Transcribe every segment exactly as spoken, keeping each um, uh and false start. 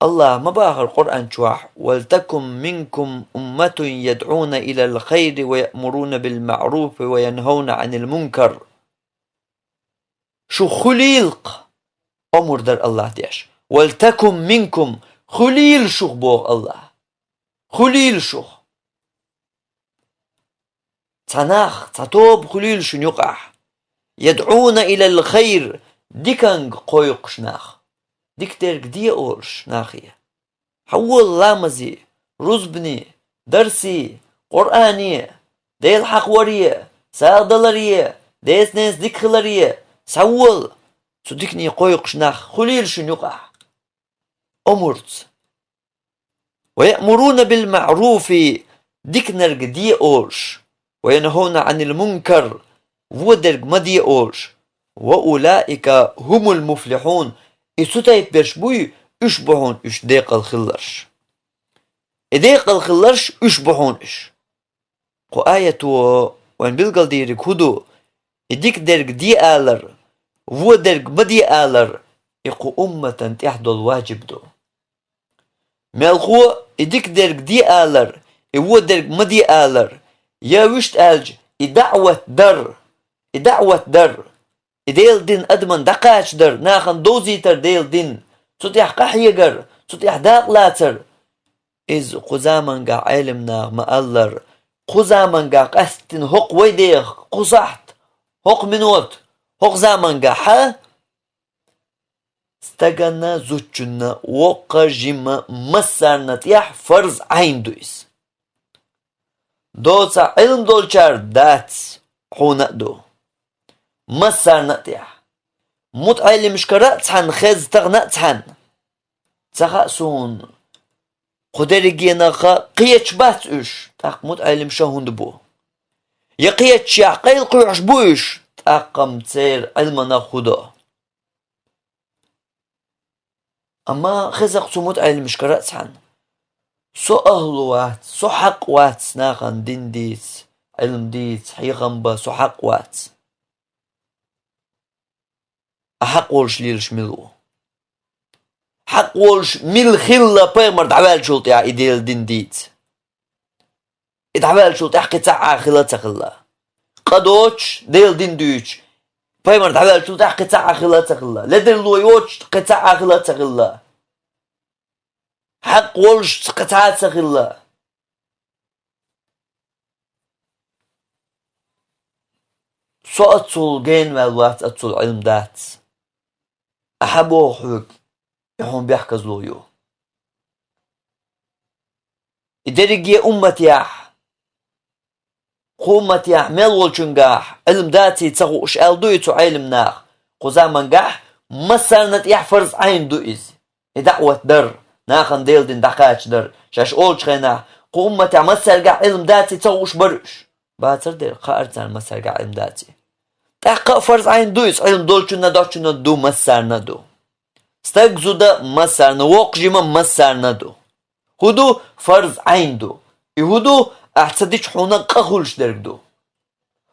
АллахӀа ма бахара Къуръан чохь: «ولتكن منكم أمة يدعون إلى الخير ويأمرون بالمعروف وينهون عن المنكر». Шух хуьлийла-кх, омра дара АллахӀа деш. «ولتكن منكم», хуьлийла шух, боху АллахӀа. Хуьлийла шух. Цхьа нах, цхьа тоба хуьлийла шуна юкъахь. «يدعون إلى الخير», диканга кхойкхуш нах. Дика дерг де олуш нахе. Хьан волу ламазе, рузбане, дарсе, Къуръане, Дела хьакхаваре, сагӀа даларе, деца-ненаца дика хиларе, схьавола, цу дикане кхойкхуш нах хуьлийла шуна юкъахь. Омраца. «ويأمرون بالمعروف», диканиг де олуш, «وينهون عن المنكر», вон дерг ма де олуш, «وأولئك هم المفلحون», и цу тайпа берш буй, уьш бу хьуна уьш декъала хилларш. И декъала хилларш уьш бу хьуна уьш. Кху аято вайн билгалдийриг хӀун ду? И дика дерг де алар, вон дерг ма де алар, и кху умматан тӀехь долу ваджиб ду. Мелхо и дика дерг де алар, и вон дерг ма де алар, я вуьшта аьлча, и даӀват дар, и даӀват дар, и Делан дин адаман дӀакхачадар, нахана довзийтар Делан дин, цу тӀехь къахьегар, цу тӀехь дакъалацар. Иза кху замангахь Ӏелам наха ма-аллара, кху замангахь къаьсттина хӀокху вай дехах, кху сахьт, хӀокху минот, хӀокху замангахьа стагана, зудчунна, воккха, жима, массарна тӀехь фарз Ӏайн ду иза. Доцахь Ӏилма долчара дац, хьуна а ду. Массарна а тӀехь. МутаӀеллимашкара а цхьаьна хеза тахана а цхьаьна. Ца хаьа суна, кху дерригенах кхеташ бац уьш, тӀаккха мутаӀеллимаш хӀунда бу? Я кхеташехь, къайлакхоьхьуш бу уьш, тӀаккха-м церан Ӏилманах хӀун до? Амма хеза-кх цу мутаӀеллимашкара а цхьаьна: со ахӀлу вац, со хьакъ вац нахана дин дийца, Ӏилма дийца, хьехам бан, со хьакъ вац. Ахьа хьакъ волуш лелаш мила ву? Хьакъ волуш мила хилла пайхамар дӀаваьллачул тӀаьхьа и Делан дин дийца? И дӀаваьллачул тӀаьхьа кхин цхьа а хилла а ца хилла. Къа доцуш, Делан дин дуьйцуш, пайхамар дӀаваьллачул тӀаьхьа кхин цхьа а хилла а ца хилла. Ледарло йоцуш кхин цхьа а хилла а ца хилла. Хьакъ волуш кхин цхьа а ца хилла. Со аццул генаваьлла вац, аццул Ӏилма дац. Ахьа боху хьоьга, и хьуна бехказло ю. И дерриге умматехь, кху умматехь мел волчуьнгахь Ӏилма даций ца хууш аьлла дуй цу Ӏелам наха, кху замангахь массарна тӀехь фарз Ӏайн ду иза. И даӀват дар, нахана Делан дин дӀакхачадар, шаьш олучу хенахь, кху умматехь массаьргахь Ӏилма даций ца хууш бара уьш. Бацар дера, хаьара царна массаьргахь Ӏилма даций. ТӀаккха а фарз Ӏайн ду иза, Ӏилма долчунна а доцчунна а ду, массарна а ду. Стаг, зуда массарна, воккха, жима массарна а ду. ХӀун ду? Фарз Ӏайн ду. И хӀун ду? Ахьа ца дича хьуна къа хуьлуш дерг ду.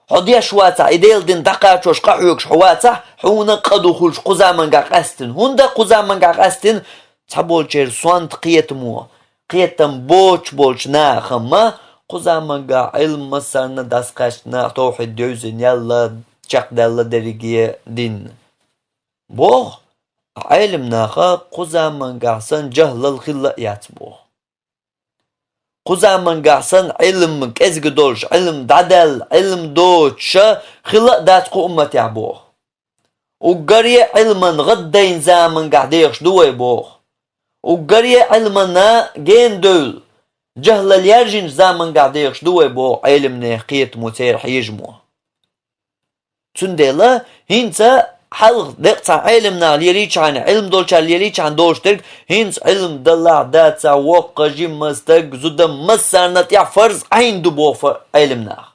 Хьо деш вацахь, и Делан дин дӀакхачош къа хьоьгуш хьо вацахь, хьуна къа ду хуьлуш кху замангахь къаьсттина. ХӀунда кху замангахь къаьсттина? Цхьаболчеран сонта кхетамо, кхетам боцуш болчу наха ма кху замангахь Ӏилма массарна дӀасакхаьчна, тавхьид девзина яьлла, чекхдаьлла дерриге дин. Боху, Ӏелам наха кху замангахь санна жахӀлал хилла а яц боху. Кху замангахь санна Ӏилма кӀезиг долуш, Ӏилма дӀадаьлла, Ӏилма доцуша хилла а дац кху умматехь боху. Уггаре а Ӏилман гӀаддайна замангахь дехаш ду вай боху. Уггаре а Ӏилмана гена девлла, жахӀлал яьржинчу замангахь дехаш ду вай боху Ӏелам нехан кхетамо, церан хьежамо. Цундела хӀинца хьалха декъа цхьа Ӏелам нах лелийчхьана, Ӏилма долчара лелийчхьана долуш дерг, хӀинца Ӏилма далахь, дацахь, воккха, жимма, стаг, зуда массарна тӀехь фарз Ӏайн ду боху фа-, Ӏелам наха.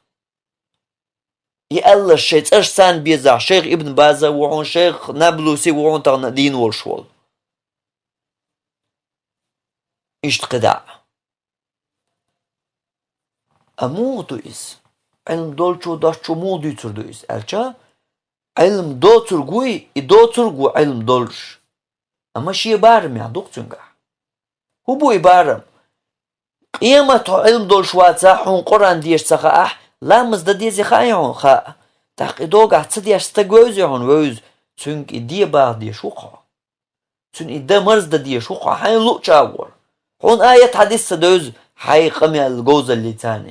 И аьлларш шайн цӀарш царна безахь, шайх Ибн База ву хьуна, шайх Наблуси ву хьуна тахана дийна волуш волу. Иштта кхидӀа. Амма муха ду иза? Ӏилма долчо, доцчо муха дуьйцур ду иза аьлча, Ӏилма доцург вуй, и доцург ву Ӏилма долуш. Амма шен барамехь ду-кх цуьнгахь. ХӀун бу и барам? Къемат хьо Ӏилма долуш вацахь, хьуна Къуръан деша ца хаахь, ламаз дан дезий хаьий хьуна? Хаьа. ТӀаккха и догахь ца деш стаг вевзий хьуна? Вевза. Цуьнга и де баха дезаш ву-кх хьо. Цуьнан и дан, марз дан дезаш ву-кх хьо, хьайна луъучу агӀор. Хьуна аят, хьадис ца девза, хьайн къамел говзаллица.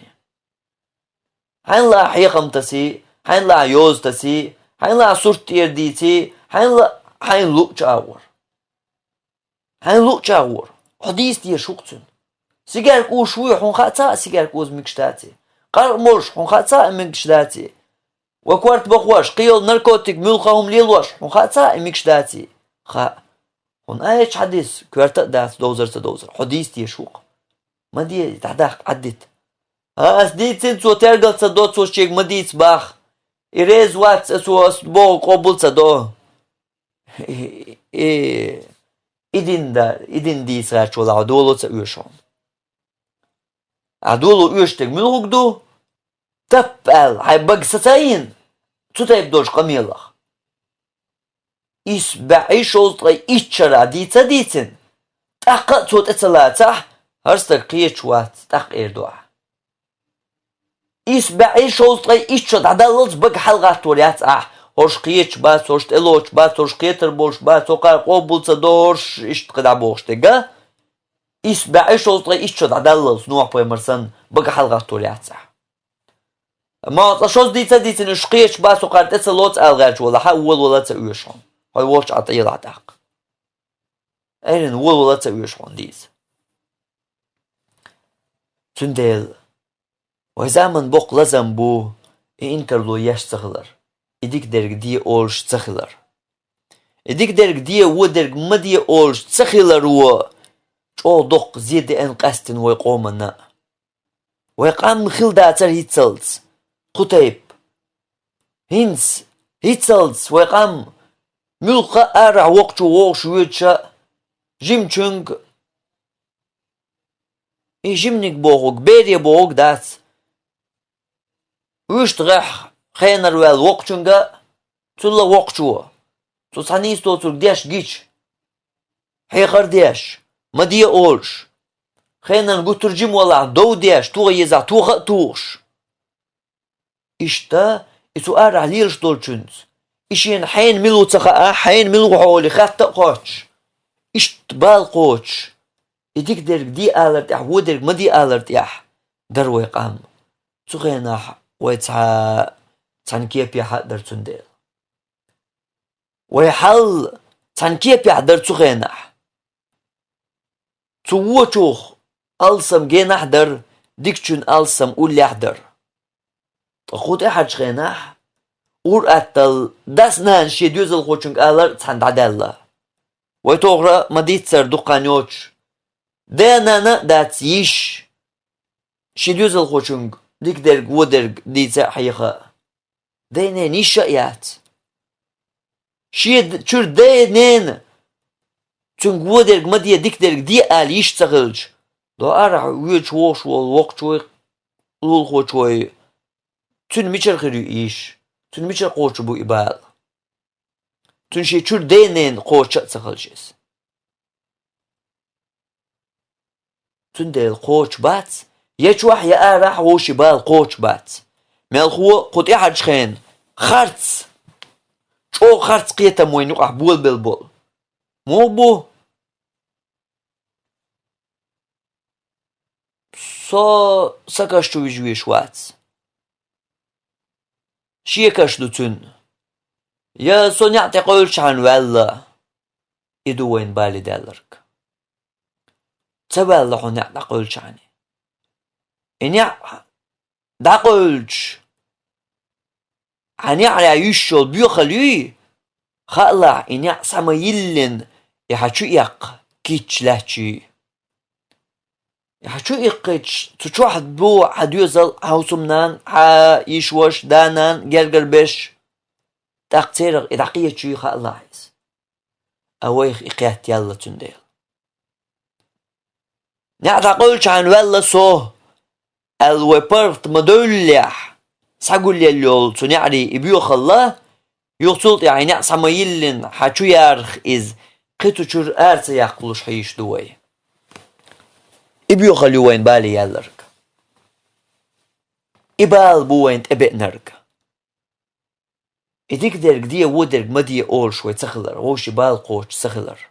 Хьайна лаахь хьехам тасий, хьайна лаахь йоза тасий, хьайна лаахь сурт тӀера дийций, хьайна ла-, хьайна луъучу агӀор. Хьайна луъучу агӀор. Хьо дийца дезаш ву-кх цуьнан. Сигарка уьш вуй, хьуна хаьа ца а, сигарка уза мегаш даций? Къаркъа молуш, хьуна хаьа ца а, мегаш даций? Ва корта бахош, кхийолу наркотик, муьлхха хӀума лелош, хьуна хаьа ца а, и мегаш даций? Хаьа. Хьуна аят, хьадис коьрта а дац, довзар а ца довзар. Хьо дийца дезаш ву-кх. Ма де, дӀадаккха, Ӏаддита. А, ас дийцина, цо тергал ца до, цо шега ма дийца баха. И реза вац, аса цо ас боху къобал ца до. И, и, и дин да, и дин дийца гӀерташ валахь, доло ца оьшу хьуна. Ахь доло оьшу дерг муьлхарг ду? Тап аьлла, хьайн бага са ца йина, цу тайпа долчу къамелах. Исс бӀе шовзткъе итт шарахь дийца а дийцина, тӀаккха а цо тӀе ца лацахь, хӀара стаг кхеча вац, тӀаккха эр ду ахь. Исс бӀе шовзткъе итт шо дӀадаллалц бага хьалагӀаттор яц ахь, хӀорш кхеча бац, хӀорш тӀелоцуш бац, хӀорш кхетар болуш бац, хӀокхара къобал ца до хӀорш, иштта кхин дӀа бохуш дерг а. Исс бӀе шовзткъе итт шо дӀадаллалц, Нохь-пайхамар санна, бага хьалагӀаттор яц ахь. Ма цкъа шозза дийца а дийцина, уьш кхеча бац, хӀокхара тӀе ца лоцу ала гӀерташ валахь, волавала ца оьшу хьуна. Хьо волчу Ӏа тӀе елахь тӀаккха. Эрна, волавала ца оьшу хьуна дийца. Цундела вайн заман боккха лазам бу и инкарло еш ца хилар, и дика дерг де олуш ца хилар. И дика дерг де, вон дерг ма де олуш ца хиларо чӀогӀа доккха зе деана къаьстина вай къоманна а. Вай къам хилла дацара хӀинццалц кху тайпа. ХӀинца, хӀинццалц вай къам муьлхха а арахь воккхачо вогӀуш воьдуш а, жимачуьнга, и жиманиг бохург, бере бохург дац. Вуьшта гӀехь хенара ваьлла воккхачуьнга а, цул а воккхачо, цо цхьа нийса доцург деш гича, хьехар деш, ма де олуш, хенан гуттар а жима валахь, дов деш, тоха езахь, тоха а тухуш. Иштта и цу арахь лелаш долчуьнца, и шена хьенан мила ву ца хаахь, хьенан мила ву хьо олий хатта а хоттуш, иштта бала кхочуш, и дика дерг де алар тӀехь, вон дерг ма де алар тӀехь дара вай къам. Цу хенахь вай цхьа, цхьана кепехь а дара цундела. Вай хьал цхьана кепехь дара цу хенахь. Цу вочух алсам генахь а дара, дикачун алсам уллехь а дара. Ткъа кху тӀаьхьарчу хенахь, ур-атталла, дас-нанас шен доьзалхочуьнга алар а цхьаьна дӀадаьлла. Вай тохара а ма-дийццара дукха хан йоцуш, да-нана а дац йиш, шен доьзалхочуьнга дика дерг, вон дерг дийца а, хьеха а. Дай-ненан йиш а яц. Шен д-, чуьра дай-нена цуьнга вон дерг ма де, дика дерг де ала йиш ца хилча, до арахь воьдуш вогӀуш волу воккхачой, лулахочой, цуьнан мичара хир ю и йиш? Цуьнан мичара кхочур бу и бала? Цуьнан шен чуьра дай-ненан кхочуш а ца хилча иза. Цундела кхочуш бац, я чохь, я арахь вовшийн бала кхочуш бац. Мелхо а кху тӀаьхьарчу хенахь харц, чӀогӀа харц кхетам вайна юкъахь болабелла болу. Муха бу? Со сан каш чу вижа везаш вац. Шен каш ду цуьнан. Я со неӀ тӀекъевлчхьана ваьлла, и ду вайна бале даьлларг. Ца ваьлла хьо неӀ дӀакъевлчхьана. И неӀ дӀакъевлча, хьан неӀарехь йиш йолу боьхалла юй, хаалахь, и неӀ схьа ма-йиллина, и хьан чу эккха кийча лаьтташ юй. И хьан чу иккхича, цу чохь бу хьан доьзал, хьан хӀусамнана, хьан йиш-ваша, да-нана гергара берш. ТӀаккха церах и дӀакхеча юй, хаалахь иза. А вайх и кхетта яьлла цундела. НеӀ дӀакъевлчхьана ваьлла со, аьлла вай паргӀат ма-девллехь, схьагулъелла йолу цу неӀарийн и боьхалла, юха цул тӀаьхьа и неӀ схьа ма-йиллина, хьан чу ярах иза, кхин цу чуьра ара ца яккхалуш хьийзаш ду вай. И боьхалла ю вайна бале яьлларг. И бала бу вайна тӀебеанарг. И дика дерг де, во дерг ма де олуш вай ца хилар, вовшийн бала кхочуш ца хилар.